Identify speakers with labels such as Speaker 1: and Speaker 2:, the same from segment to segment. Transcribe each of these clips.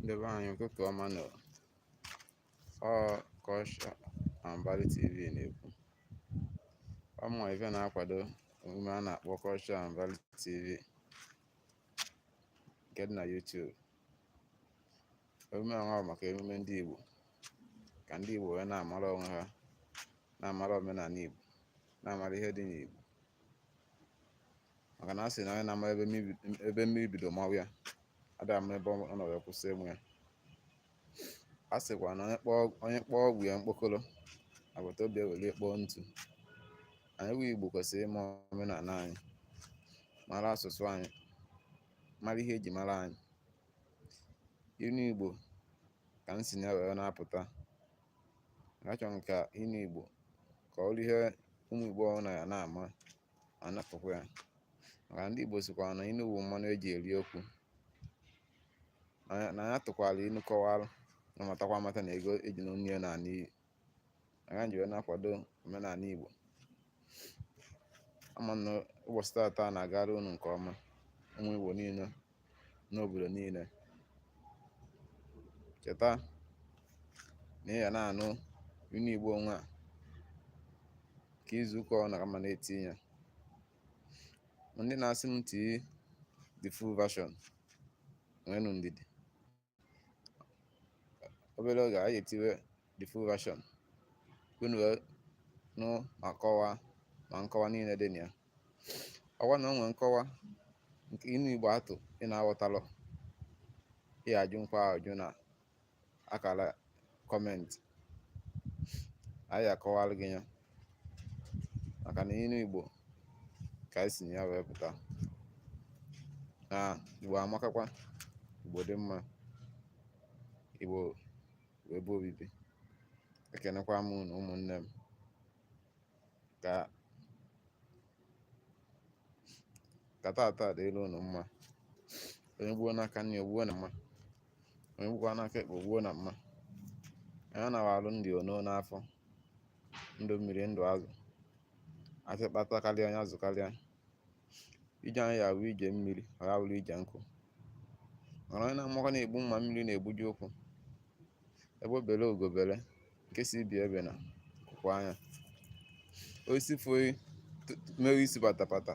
Speaker 1: Ndị be anyị, ụtụtụ ọma nụ. Ọ Culture and Value TV na-ekwu. Ọ mụnwa ife na-akwado omume a na-akpọ Culture and Value TV nke dị na YouTube. Emume a nwa bụ maka emume ndị Igbo, ka ndị Igbo wee na-amara onwe ha, na-amara omenala Igbo, na-amara ihe dị n'Igbo, maka na a sị na onye na-ama ebe mmiri bido mawa ya adịghị ama ebe ọ nọ wee kwụsị ịmụ ya. A sịkwa na onye kpọọ ọgwụ ya mkpokoro, agbata obi ewere kpọọ ntu. Anyị wụ Igbo kwesịrị ịma omenala anyị, mara asụsụ anyị, mara ihe eji mara anyị. Inu Igbo ka m si na wee na-apụta. Achọrọ m ka inu Igbo ka ọ bụrụ ihe ụmụ Igbo ọbụla ya na-ama ma napụkwa ya, maka ndị Igbo sịkwa na inu bụ mmanụ eji eri okwu, na ya tụkwara inu kọwalụ na matakwa amata na ego eji n'onu ya na-ana iyi. Anya ji wee na-akwado omenala Igbo. Ama m na ụbọchị taata na-agara unu nke ọma, ụmụ Igbo niile n'obodo niile. Cheta na ị ya na-anụ inu Igbo onwe a ka izu ụka ọ na ma na-etinye ya. Ndị na-asị m tii the full version, nweenụ ndidi, obere oge anyị etiwe the full version unu wee nụ ma kọwaa ma nkọwa niile dị na ya. Ọkwa na o nwee nkọwa nke inu Igbo atụ ị na-aghọtalụ, ị ajụ nkwa ajụ na akara comment, anyị akọwalụ gị ya, maka na inu Igbo ka anyị si na ya wee pụta. Na Igbo amakakwa, Igbo dị mma, Igbo bụ ebe obibi. Ekenekwa m unu, ụmụnne m, ka taata dịrị unu mma. Onye gbuo n'aka nri, ogbuo na mma. Onye gbukwa n'aka ekpe, ogbuo na mma. Anyị na alụ ndị ono n'afọ, ndụ mmiri, ndụ azụ. Asị kpata karịa, onye azụ karịa. Ije anyị ya bụ ije mmiri, ọ ya bụrụ ije nkụ. Mana onye na-amakwa na-egbu mma mmiri na-egbuji ụkwụ. Ebe bele ugo bele, nke si ibi ebe na kwụkwa anya. Osisi foi mewe isi patapata,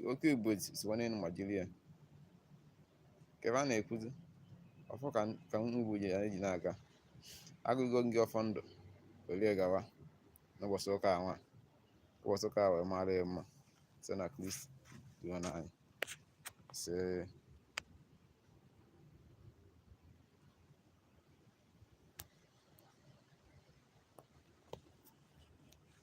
Speaker 1: oke igbo sikwa n'elu ma jiri ya. Kebe a na-ekwuzi ọfọ ka Igbo ji anyị ji na-aga. Agụgo gị ọfọ ndụ welie gawa n'ụbọchị ụka a nwa. Ụbọchị ụka a wee mara ya mma site na Kristi duo na anyị. See.